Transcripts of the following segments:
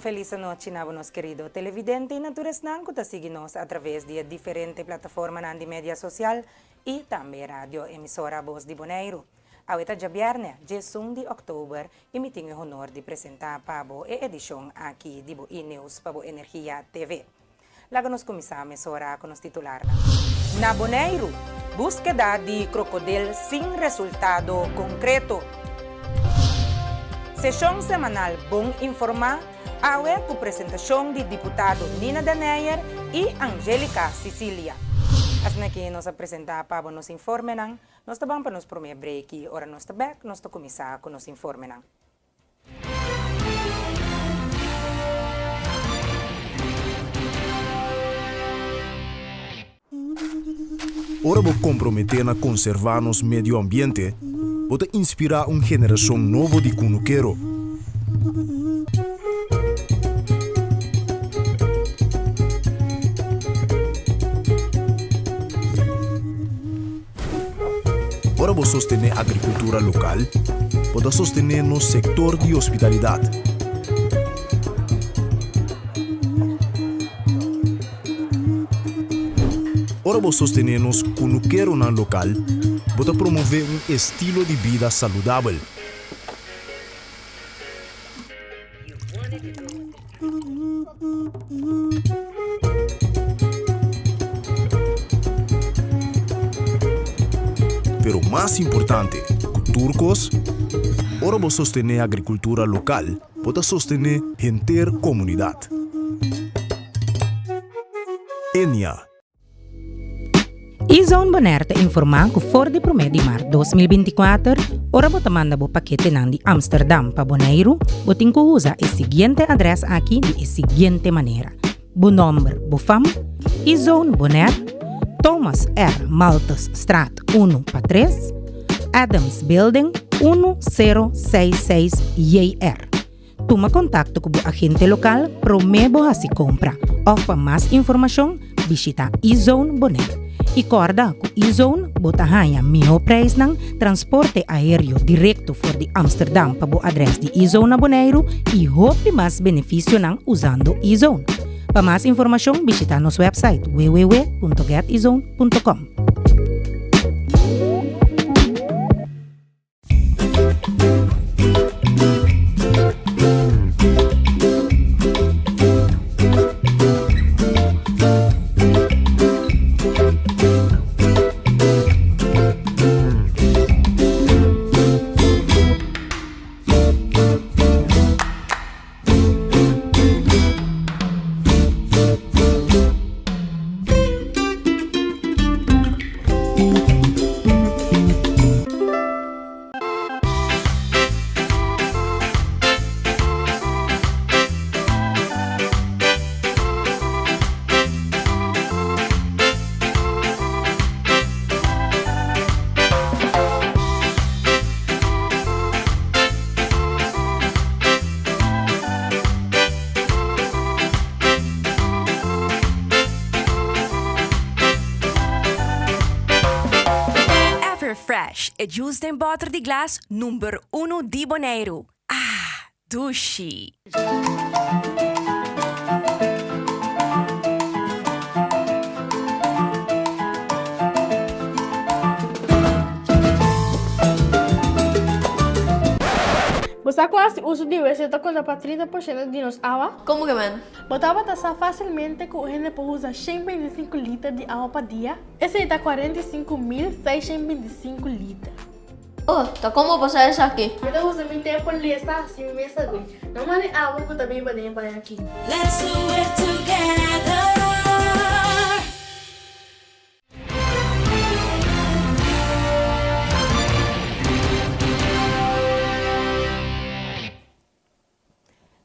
felis anochi na bo nos kerido televidente y na tur esnan cu ta sigui nos a traves di e diferente plataformanan di media social y tambe radio emisora Bos di Boneiru. Awe ta djabierne, 11 di october y mi tin e honor di presenta pa bo e edicion aki di bo E-News pa bo Energia TV. Laga nos kuminsá mesora ku nos titularnan. Na Boneiru, búskeda di krokodil sin resultado konkreto. Seshon semanal Bon Informá awe ku presentashon di diputado Nina den Heyer i Angelica Cicilia. Asina ki nos a presentá pa bo nos informenan. Nos ta ban pa nos promé break i ora nos ta bèk nos ta kuminsá ku nos informenan. Ora bo komprometé na konservá nos medio ambiente, bo ta inspirá un generashon nobo di kunukero. Ora bo sostené agrikultura lokal, bo ta sostené nos sektor di hospitalidat. Ora bo sostené nos kunukeronan lokal, bo ta promové un estilo di bida saludabel. Pero mas importante ku tur kos, ora bo sostené agrikultura lokal, bo ta sostené henter komunidat. Enia. E-Zone Bonaire ta informá ku for di promé di mart 2024, ora bo ta manda bo paketenan di Amsterdam pa Boneiru, bo tin ku usa e siguiente adrès aki di e siguiente manera, bo nòmber, bo fam, E-Zone Bonaire, Thomas R. Malthusstraat unu pa tres, Adams Building, unu sero seis seis JR. Tuma kontakto ku bo agente lokal promé bo hasi kompra òf pa mas informashon bishita eZone Bonaire. I kòrda ku eZone bo ta haña mihó preisnan, transporte aéreo direkto for di Amsterdam pa bo adrès di eZone na Boneiru i hopi mas benefisionan usando eZone. Pa mas informashon bishita nos wèpsait www.getezone.com. Everfresh, e juice den bòter di glas number unu di Boneiru. Ah, dushi! Bo sa ku hasi uso di wc ta konta pa 30% di nos awa? Komo ke men? Bo tabata sa fásilmente ku un hende por usa 125 liter di awa pa dia? Esei ta 45.625 liter. Oh, ta komo bo sa esaki? Mi ta usa mi tempu lesa hasi mi mes sabi. No manda awa ku ta biba den e baño aki. Let's do it together.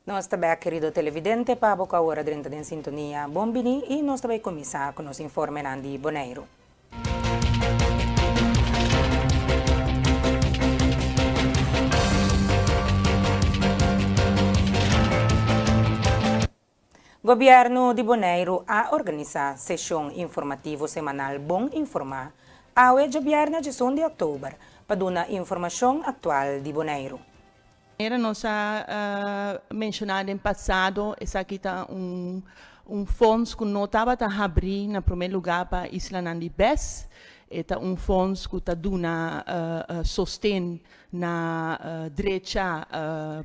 Nos ta bek kerido televidente pa bo ku awor a drenta den sintonia. Bon bini i nos ta bai kuminsá ku nos informenan di Boneiru. Gobièrnu di Boneiru a organisá seshon informativo semanal Bon Informá awe djabièrnè 11 di òktober pa duna informashon aktual di Boneiru. Manera nos a menshoná den pasado, esaki ta un un fonds ku no tabata habrí na promé lugá pa islanan di BES. E ta un fonds ku ta duna sosten na drecha,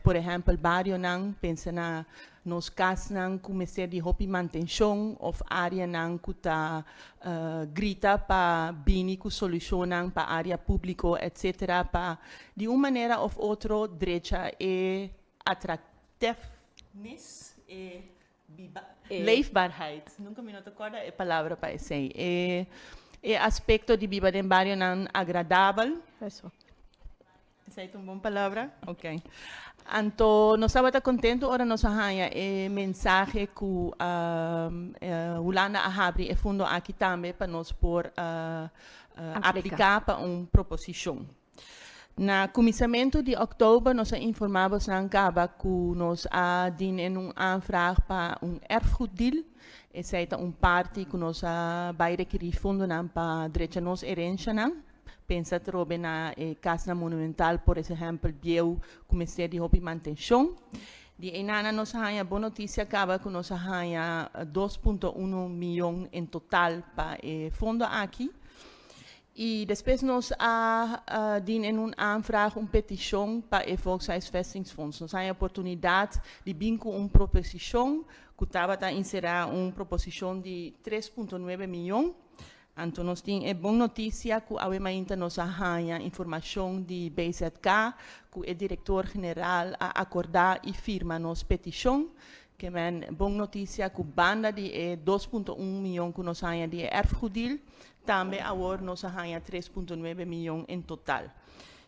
por ehèmpel, barionan, pensa na nos kasnan ku mester di hopi mantenshon òf áreanan ku ta grita pa bini ku solushonnan pa área públiko etsetera pa di un manera òf otro drecha e attractiveness, e biba, leefbaarheid, nunka mi no ta kòrda e palabra pa esei, e e aspekto di biba den barionan agradabel. Esei ta un bon palabra? Ok. Anto nos tabata kontentu ora nos a haña e mensahe ku Hulanda a habri e fondo aki tambe pa nos por apliká pa un proposishon. Na kuminsamentu di òktober nos a informá bosnan kaba ku nos a dina en un aanvraag pa un erfgoeddeal. Esei ta un parti ku nos a bai rekerí fondonan pa drecha nos herenshanan. Pensa atrobe na e kasnan monumental, por ehèmpel bieu ku mester di hopi mantenshon. Di einana nos a haña bon notisia kaba ku nos a haña 2.1 mion en total pa e fondo aki. I despues nos a dina en un aanvraag, un petishon pa e Volkshuisvestingsfonds. Nos a haña oportunidat di bin ku un proposishon ku tabata enserá un proposishon di 3.9 mion. Anto nos tin e bon notisia ku awe mainta nos a haña informashon di BZK ku e direktor general a akordá i firma nos petishon. Ke men bon notisia ku banda di e 2.1 mion ku nos haña di e erfgoeddeal, tambe awor nos a haña 3.9 mion en total.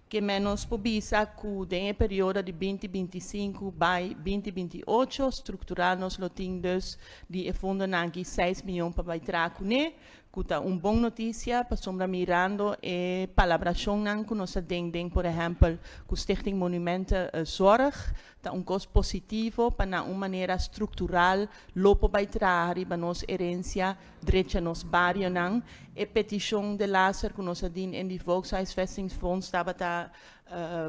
Ke men nos por bisa ku den e periodo di 2025 bai 2028 struktural nos lo tin dus di e fondonan aki 6 mion pa bai traha kuné, ku ta un bon notisia pasobra mirando e palabrashonnan ku nos ta den den por ehèmpel ku Stichting Monumenten Zorg ta un kos positivo pa na un manera struktural lo por bai traha riba nos herensia, drecha nos barionan. E petishon delaster ku nos a dien en di Volkshuisvestingsfonds tabata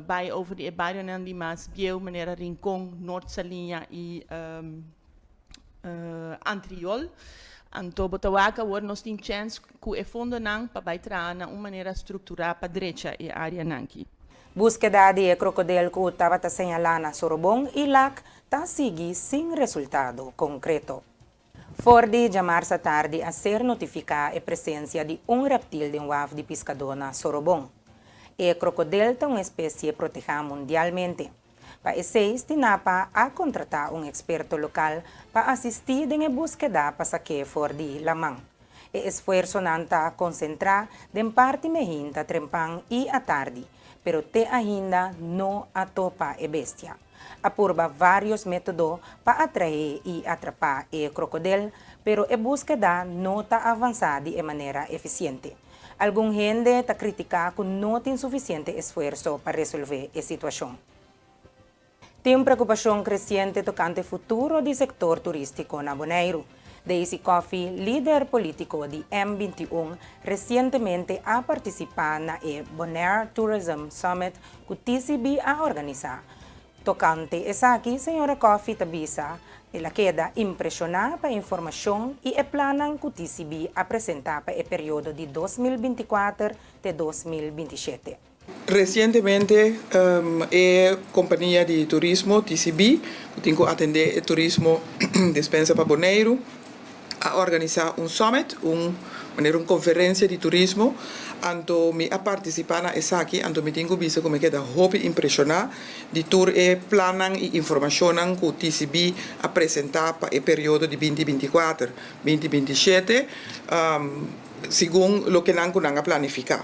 bai over di e barionan di mas bieu manera Rincon, Noord Saliña i Antriol. Anto bo ta wak awor nos tin chèns ku e fondonan pa bai traha na un manera strukturá pa drecha e áreanan aki. Búskeda di e krokodel ku tabata señalá na Sorobon i Lac ta sigui sin resultado konkreto. For di djamarsa tardi a ser notifiká e presensia di un reptil den waf di piskadó na Sorobon. E krokodel ta un espesie protehá mundialmente. Pa esei Stinapa a kontratá un eksperto lokal pa asistí den e búskeda pa sak'é for di laman. E esfuersonan ta konsentrá den parti mehinta trempan i atardi, pero te ainda no a topa e bestia. A purba vários método pa atraé i atrapá e krokodel, pero e búskeda no ta avansá di e manera efisiente. Algun hende ta kritiká ku no tin sufisiente esfuerso pa resolvé e situashon. Tin un preokupashon kresiente tokante futuro di sektor turístiko na Boneiru. Daisy Coffie, lider polítiko di M 21, resientemente a partisipá na e Bonaire Tourism Summit ku TCB a organisá. Tokante esaki, señora Coffie ta bisa, el a keda impreshoná pa e informashon i e plannan ku TCB a presentá pa e periodo di 2024 te 2027. Resientemente e kompania di turismo TCB, ku tin ku atendé e turismo despensa pa Boneiru, a organisá un summit, un manera un konferensia di turismo. Anto mi a partisipá na esaki, anto mi tin ku bisa ku mi keda hopi impreshoná di tur e plannan i informashonnan ku TCB a presentá pa e periodo di 2024, 2027, segun loke nan ku nan a planifiká.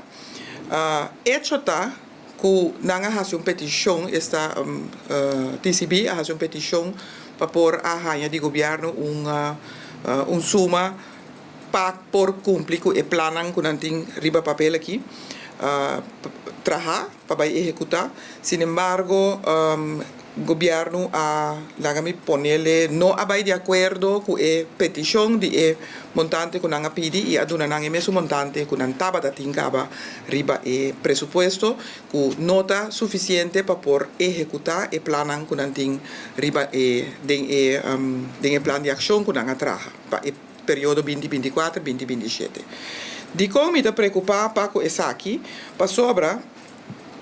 Echo ta ku nan a hasi un petishon, esta TCB a hasi un petishon pa por a haña di gobièrnu un un suma pa por kumpli ku e plannan ku nan tin riba papel aki traha pa bai ehekutá. Sinembargo. Gobièrnu a laga mi ponele no a bai di akuerdo ku e petishon di e montante ku nan a pidi i a duna nan e mesun montante ku nan tabata tin kaba riba e presupuesto ku no ta sufisiente pa por ehekutá e plannan ku nan tin riba e den e den e plan di akshon ku nan a traha pa e periodo binti 24 binti 27. Dikon mi ta preokupá pa ku esaki? Pasobra.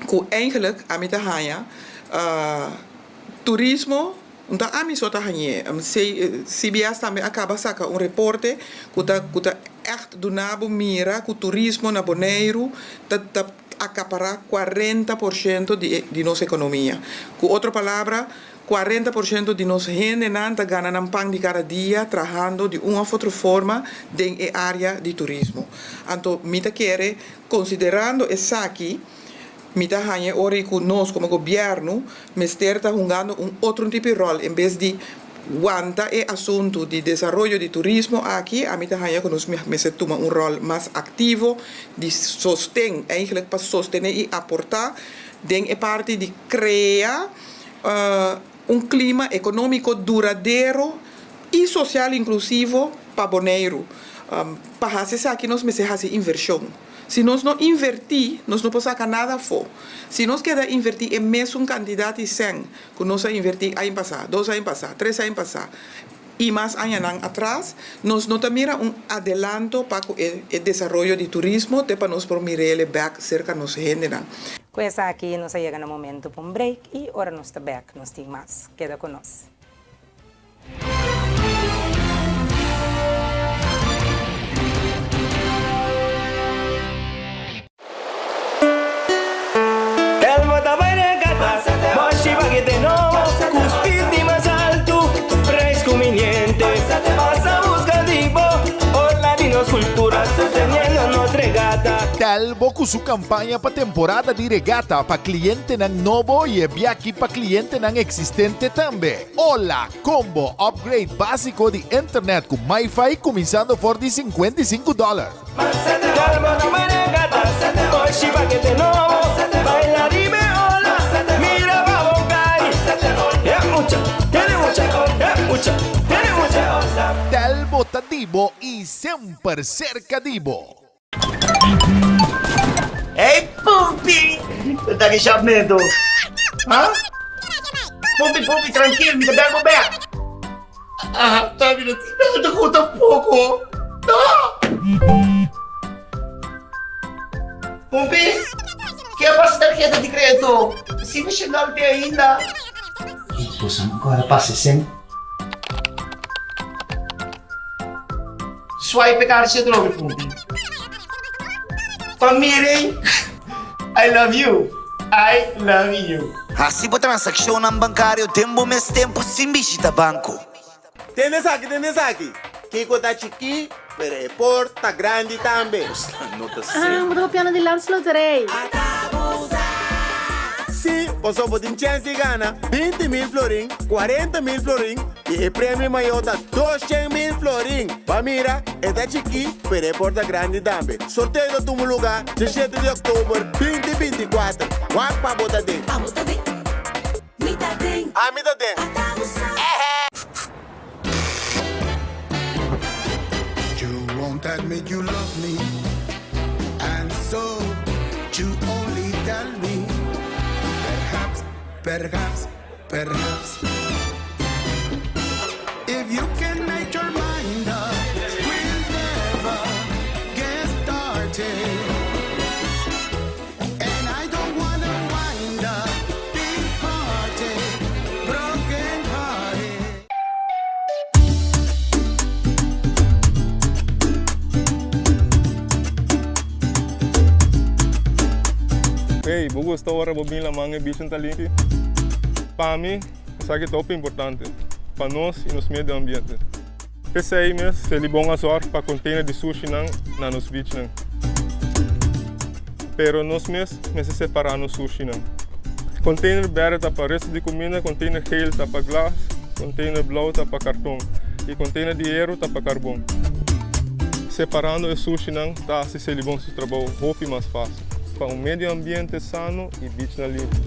Ku eigenlijk ami ta haña turismo no ta ami so ta hañ'é. CBS tambe a kaba saka un reporte ku ta ku ta ègt duna bo mira ku turismo na Boneiru ta ta akapará 40% di di nos ekonomia. Ku otro palabra 40% di nos hendenan ta gana nan pan di kada dia trahando di un òf otro forma den e área di turismo. Anto mi ta kere Konsiderando esaki, mi ta haña e ora ei ku nos komo gobièrnu mester ta hungando un otro tipo di ròl en bes di wanta e asuntu di desaroyo di turismo aki, ami ta haña ku nos mester tuma un ròl mas aktivo di sosten, eigenlijk pa sostené i aportá den e parti di krea un klima ekonómiko duradero i sosial inklusivo pa Boneiru. Pa hasi esaki nos mester hasi invershon. Si nos no invertí, nos no por saka nada afó. Si nos keda invertí e mesun kantidat di sèn ku nos a invertí aña pasá, dos aña pasá, tres aña pasá i mas añanan atras, nos no ta mira un adelanto pa ku e desaroyo di turismo te pa nos por mir'el bèk serka nos hendenan. Ku esaki nos a yega na momento pa un break i ora nos ta bèk nos tin mas. Keda ku nos. Elmo ta bai regata, Moshi pakete nobo, ku speed di mas altu, prijs kuminiente. Pasa buska di bo, ola di nos kultura, sosteniendo nos regata. Telbo ku su kampaña pa temporada di regata pa klientenan nobo i e biaki pa klientenan eksistente tambe. Hola Combo upgrade básiko di internet ku MiFi kuminsando for di 55 dòler. Telbo ta di bo i semper serka di bo. Hey Pumpi! Ta ki shapmento? Ha? Pumpi, Pumpi, trankil, mi ta bel bo bek. Ah, ta mi no tin nada ku tampoko. No! Pumpi, ke a pasa tarheta di kredito? Si mi shengal te ainda. Boso agora pasa sen. Swipe e karchi atrobe Pumpi. Pa miren I love you I love you. Hasi bo transakshonnan bankario den bo mes tempu sin bishita banko. Tende esaki, tende esaki! Kiko ta chikí, pero e por ta grandi tambe. Ah, bo ta papiando di Landsloterij. Sí, pasobra bo tin chèns di gana 20,000 florin, 40,000 florin i e premio mayó ta 200,000 florin. Ba mira, e ta chikí, pero e por ta grandi tambe. Sorteo ta tuma lugá 17 di òktober 2024. Wak pa bo ta den. Abo ta den, mi ta den. Ami ta den. Ata bo sa. You won't admit you love me And so you only tell me Perhaps, perhaps, perhaps If you can make your mind up We'll never get started And I don't wanna wind up Big hearted, broken hearted Hey, bo gusta ora bo bin laman e bichan ta limpi? Pa mi, esaki ta hopi importante pa nos y nos medio ambiente. P'esei mes, Selibon a zorg pa container di sushinan na nos beachnan. Pero nos mes mester separa nos sushinan. Container berde ta pa resto di cuminda, container geel ta pa glas, container blauw ta pa carton y container di hero ta pa carbon. Separando e sushinan ta haci Selibon su trabou hopi mas facil pa un medio ambiente sano y beachnan limpi.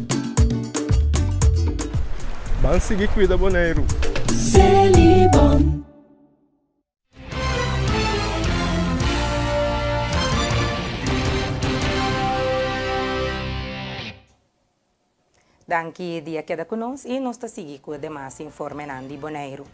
Ban sigui kuida Boneiru! Selibon. Danki di a keda ku nos i nos ta sigui ku e demas informenan di Boneiru.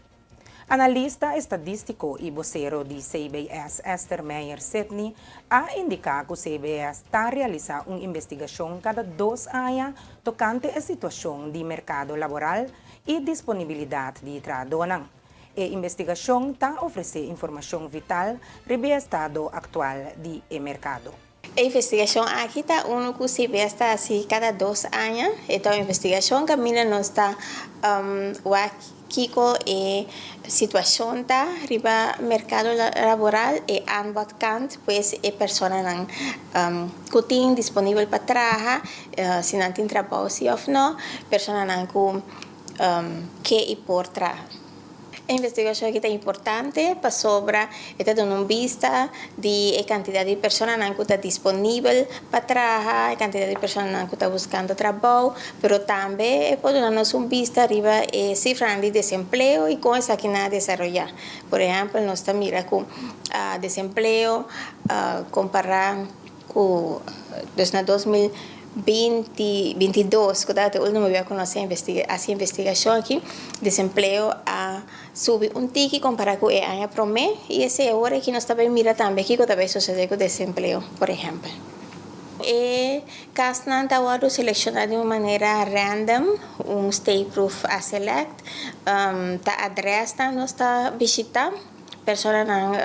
Analista estadístiko i bosero di CBS Esther Meijer Sidney a indiká ku CBS ta realisá un investigashon kada dos aña tokante e situashon di merkado laboral i disponibilidat di trahadónan. E investigashon ta ofresé informashon vital riba e estado aktual di e merkado. E investigashon aki ta unu ku CBS ta hasi kada dos aña. E ta un investigashon kaminda nos ta wak kiko e situashon ta riba merkado laboral, e aanbodkant, pues e personanan ku tin disponibel pa traha, si nan tin trabou si òf no, personanan ku ke i por traha. E investigashon aki ta importante pasobra e ta duna un bista di e kantidat di personanan ku ta disponibel pa traha, e kantidat di personanan ku ta buskando trabou, pero tambe e por duna nos un bista riba e sifranan di desempleo i kon esakinan a desaroyá. Por ehèmpel, nos ta mira ku desempleo kompará ku dus na 2020, 22 ku tabata e ultimo bia ku nos a investiga hasi investigashon aki, desempleo a subi un tiki kompará ku e aña promé i esei awor aki nos ta bai mira tambe kiko ta bai sosodé ku desempleo, por ehèmpel. E kasnan ta wòrdu selekshoná di un manera random, un steekproef a select, ta adrèsnan nos ta bishitá. Personanan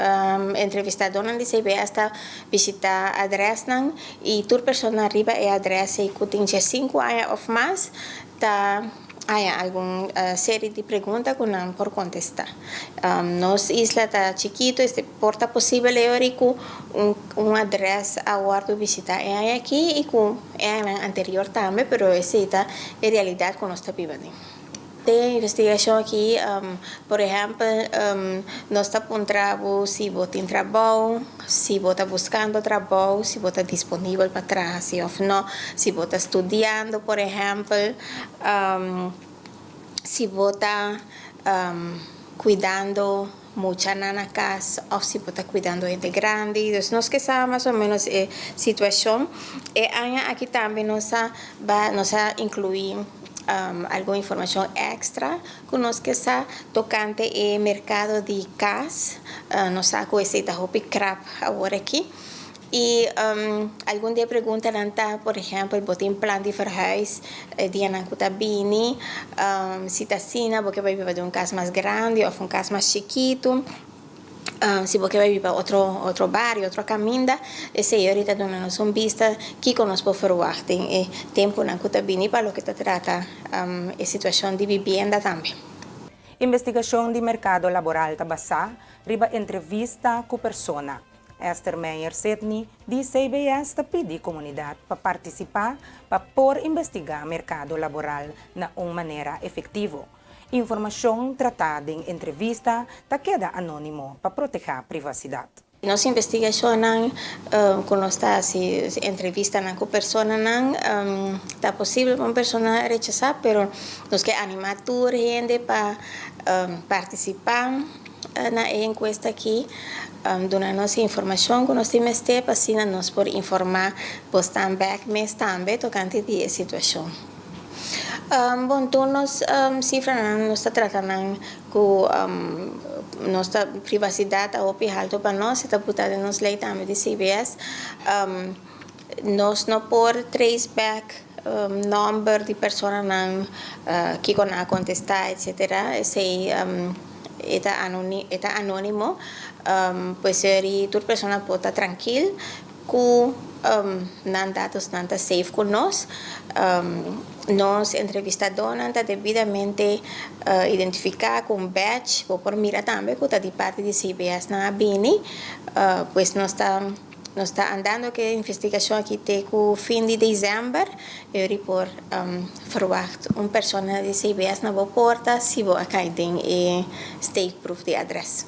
entrevistadónan di CBS ta bishitá adrèsnan i tur persona riba e adrès ei ku tin 15 aña òf mas ta haña algun seri di pregunta ku nan por kontestá. Nos isla ta chikitu, este por ta posibel e ora ku un adrès a wòrdu bishitá e aña aki i ku e añanan anterior tambe, pero esei ta e realidat ku nos ta biba den. Den e investigashon aki, por ehèmpel, nos ta puntra bo si bo tin trabou, si bo ta buskando trabou, si bo ta disponibel pa traha si òf no, si bo ta studiando, por ehèmpel, si bo ta kuidando muchanan na kas òf si bo ta kuidando hende grandi. Dus nos ke sa mas o ménos e situashon. E aña aki tambe nos a ba nos a inkluí algun informashon èkstra ku nos ke sa tokante e merkado di kas. Nos sa ku esei ta hopi krap awor aki. I algun di e preguntanan ta, por ehèmpel, bo tin plan di verhuis e dianan ku ta bini? Si ta asina, bo ke bai biba den un kas mas grandi òf un kas mas chikitu? Si bo ke bai biba otro otro bario, otro kaminda? Esei orita duna nos un bista kiko nos por ferwagt den e tempunan ku ta bini pa loke ta trata e situashon di bibienda tambe. Investigashon di merkado laboral ta basá riba entrevista ku persona. Esther Meijer Sidney di CBS ta pidi komunidat pa partisipá pa por investigá merkado laboral na un manera efektivo. Informashon tratá den entrevista ta keda anónimo pa protehá privasidat. Nos investigashonnan ku nos ta hasi, entrevistanan ku personanan, ta posibel pa un persona rechasá, pero nos ke animá tur hende pa partisipá na e enkuesta aki. Duna nos e informashon ku nos tin mester pa asina nos por informá bosnan bèk mes tambe tokante di e situashon. Bon, tur nos sifranan nos ta trata nan ku nos ta privasidat ta hopi haltu pa nos, e ta buta den nos lei tambe di CBS. Nos no por trace bèk nòmber di personanan, kiko nan a kontestá, etsetera. Esei e ta e ta anónimo. Pues eri tur persona por ta trankil ku nan datosnan ta safe ku nos. Nos entrevistadónan ta debidamente identifiká ku un badge. Bo por mira tambe ku ta di parti di CBS nan a bini. Pues nos ta. Nos ta andando ku e investigashon aki te ku fin di desèmber. Yori por ferwagt un persona di CBS na bo porta si bo a kai den e steekproef di adrès.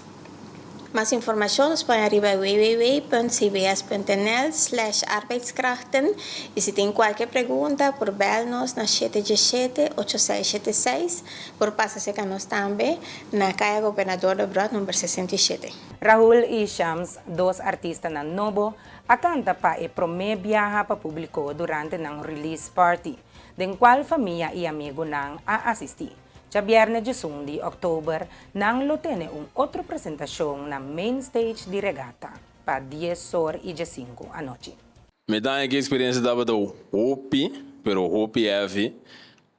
Mas informashon nos por haña riba www.cbs.nl slash arbeidskrachten i si tin kualke pregunta por bèl nos na shete diesshete, ocho seis shete seis. Por pasa serka nos tambe na Kaya Gobernador Debrot number 67. Rahul i Shams, dos artistanan nobo, a kanta pa e promé biaha pa públiko durante nan release party, den kual famia i amigunan a asistí. Djabièrnè djesun di òktober nan lo tene un otro presentashon na main stage di Regata pa dies or i djesinku anochi. Mi ta haña ki eksperensia tabata hopi, pero hopi heavy.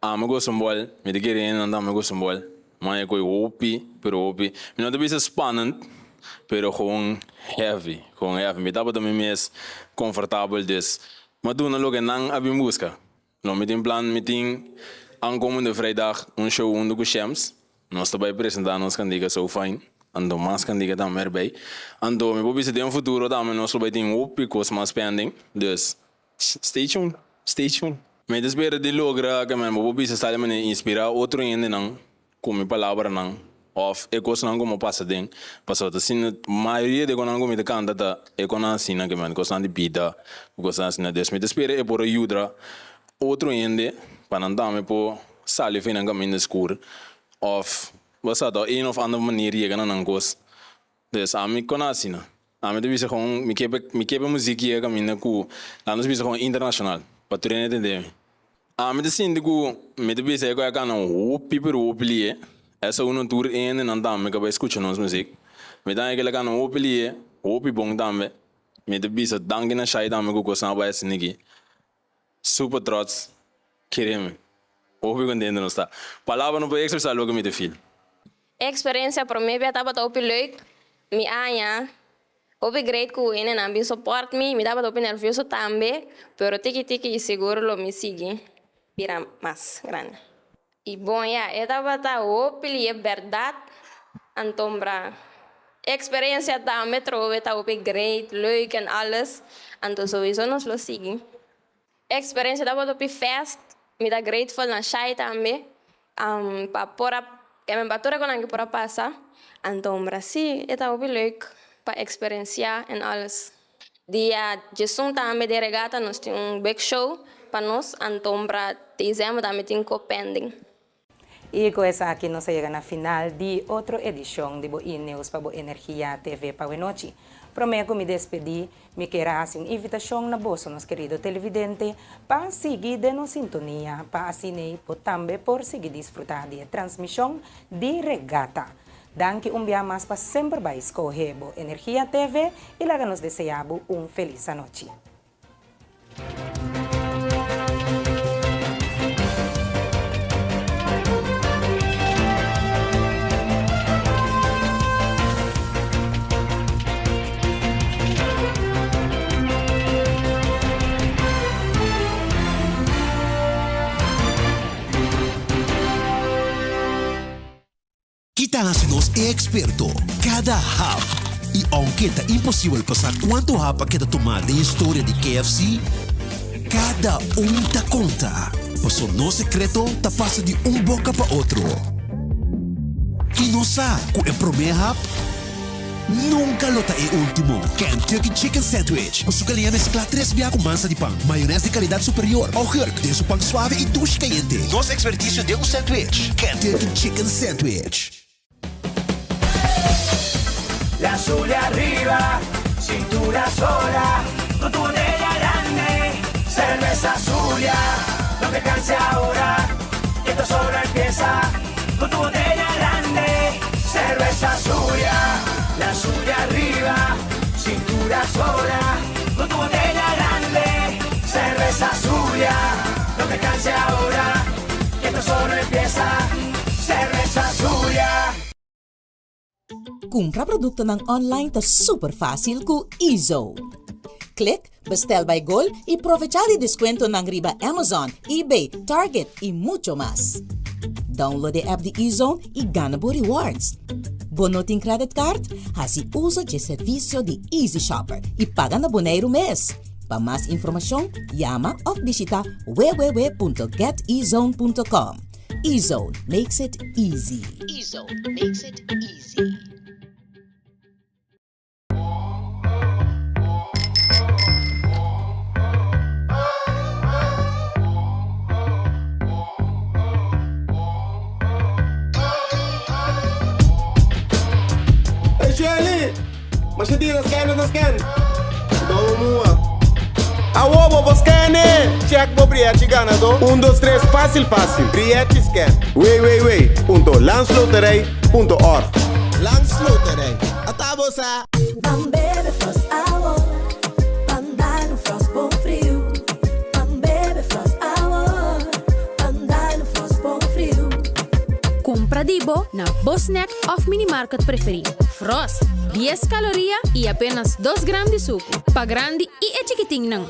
Ami gosta un bòl, mi ta kere hende nan tambe gosta un bòl. Mi haña koe hopi, pero hopi. Mi no ta bisa spannend, pero gewoon heavy, gewoon heavy. Mi tabata mi mes comfortabel, dus mi a duna loke nan a bin buska. No, mi tin plan, mi tin aankomende vrijdag un show hunto ku Shems. Nos ta bai presenta nos kandiga So Fine, anto mas kandiga tambe erbij. Anto mi por bisa den futuro tambe nos lo bai tin hopi kos mas pending, dus stay tuned, stay tuned. Mi ta spera di logra ke men bo por bisa sa di manera inspira otro hendenan ku mi palabranan òf e kosnan ku mi a pasa den, pasobra ta asina mayoria di e konan ku mi ta kanta ta e konan asina ke men kosnan di bida ku kosnan asina. Dus mi ta spera e por a yuda otro hende pa nan tambe por sali for nan kaminda skur òf bo sa ta un òf ander manera yega na nan kos. Dus ami kon asina. Ami ta bisa kon mi ke pa mi ke pa muzik yega kaminda ku laat nos bisa kon internashonal pa tur hende tende mi. Ami ta sinti ku mi ta bisa e ku a kana hopi pero hopi lihe. Esa uno tur hendenan tambe ka bai skucha nos muzik. Mi ta haña ke el a kana hopi lihe, hopi bon tambe. Mi ta bisa danki na Shai tambe ku kosnan a bai asina aki. Super trots, kere mi. Hopi contento nos ta. Palabra no por expresa loke mi ta feel. E experiencia prome bia tabata hopi leuk, mi aña hopi great cu hendenan bin support mi, mi tabata hopi nervioso tambe, pero tiki tiki y sigur lo mi sigui bira mas grandi. Y bon ya, e tabata hopi lihe berdad, antombra e experiencia tambe trobe ta hopi great, leuk en alles, anto sowiso nos lo sigui. E experiencia tabata hopi fast, mi ta grateful na Shai tambe pa por a pa tur e konan ke por a pasa, antombra si e ta hopi leuk pa experiencia en alles. Dia djesun tambe den regata nos tin un big show pa nos antombra december tambe tin ko pending. Y cu esaki nos a yega na final di otro edicion di bo E-News pa bo Energia TV pa wenochi. Prome cu mi despedi, mi kier a haci un invitacion na boso nos querido televidente pa sigui den nos sintonia pa asiney bo tambe por sigui disfruta di e transmision di Regata. Danki un bia mas pa semper bai scoge bo Energia TV y laga nos desea bo un feliz anochi. Ki ta hasi nos e eksperto? Kada hap! I ounke ta imposibel pa sa kuantu hap a keda tumá den historia di KFC, kada un ta konta, paso nos sekreto ta pasa di un boka pa otro. I nos sa ku e promé hap nunka lo ta e último. Kentucky Chicken Sandwich, ku su kaliña mesklá tres bia ku mansa di pan, mayonès di kalidat superior, augurk den su pan suave i dushi kayente. Nos ekspertisio den un sandwich, Kentucky Chicken Sandwich. La Zulia arriba, cintura sola, con tu botella grande, cerveza Zulia, no te canse ahora, que esto solo empieza, con tu botella grande, cerveza Zulia, la Zulia arriba, cintura sola, con tu botella grande, cerveza Zulia, no te canse ahora, que esto solo empieza, cerveza Zulia. Kumpra produktonan online ta super fásil ku Ezo. Klik Bestel by Gol i provechá di deskuentonan riba Amazon, eBay, Target i mucho mas. Download e app di Ezone i gana bo rewards. Bo no tin credit card? Hasi uso dje servisio di Easy Shopper i paga na Boneiru mes. Pa mas informashon, yama òf bishitá www.getezone.com. Ezone makes it easy. Ezone makes it easy. Masha dia scan ta scan. Do mua. Awo bo scan Check bo brièchi ganadó. 1, 2, 3, fásil fásil. Brièchi scan. www.landsloterij.org Landsloterij. Ata bo sa. Ban bebe Frost awo, ban dal un Frost bon friu. Ban bebe Frost awo, ban dal un Frost bon friu. Kumpra di bo na bo snack òf mini market preferí. Frost, 10 kaloria i apenas 2 gram di suku. Pa grandi i e chikitinnan.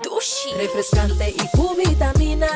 Dushi! Refreskante i ku vitamina.